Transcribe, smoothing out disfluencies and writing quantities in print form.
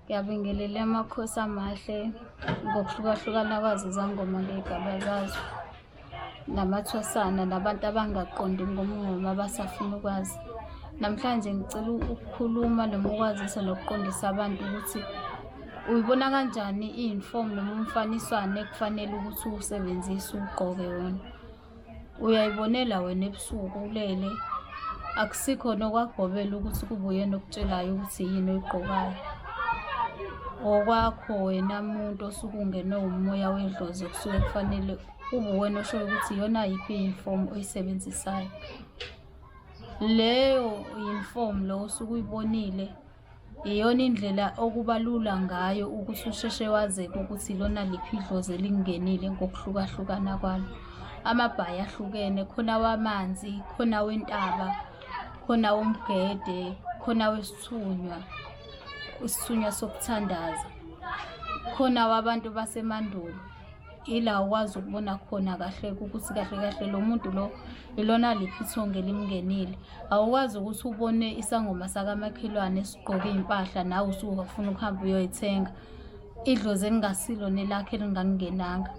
Ngiyabingelela amakhosi amahle ngokuhlukahlukana kwazo izangoma ngey'gaba zazo namathwasana nabantu abangaqondi ngomngoma abasafuna ukwazi. Namhlanje ngicela ukukhuluma noma ukwazisa nokuqondisa abantu ukuthi uyibona kanjani i-uniform noma umfaniswano ekufanele ukuthi uwusebenzise uwugqoke wona. Uyayibonela wena ebusuku ulele, akusikho nokwagobela ukuthi kube uyena okutshelayo ukuthi yini oyigqokayo. Okwakho wena muntu osuke ungenwe umoya wedlozi okusuke kufanele kube uwena oshoyo ukuthi iyona yiphi i-uniform oyisebenzisayo. Leyo uniform lo osuke uyibonile Iyona indlela okuba lula ngayo ukuthi usheshe wazeke ukuthi ilona liphi idlozi elingenile ngokuhlukahlukana kwalo. Amabhayi ahlukene, khona awamanzi, khona awentaba, khona awomgede, khona awesithunywa, isithunywa sokuthandaza, khona awabantu basemandulo. Ila ukwazi ukubona khona kahle ukuthi kahle kahle lo muntu lo ilona liphi ithongo elimngenile. Awukwazi ukuthi ubone isangoma sakamakhelwane sigqoke iy'mpahla nawe usuke ufuna ukuhamba uyoyithenga. Idlozi elingasilo nelakho elingakungenanga.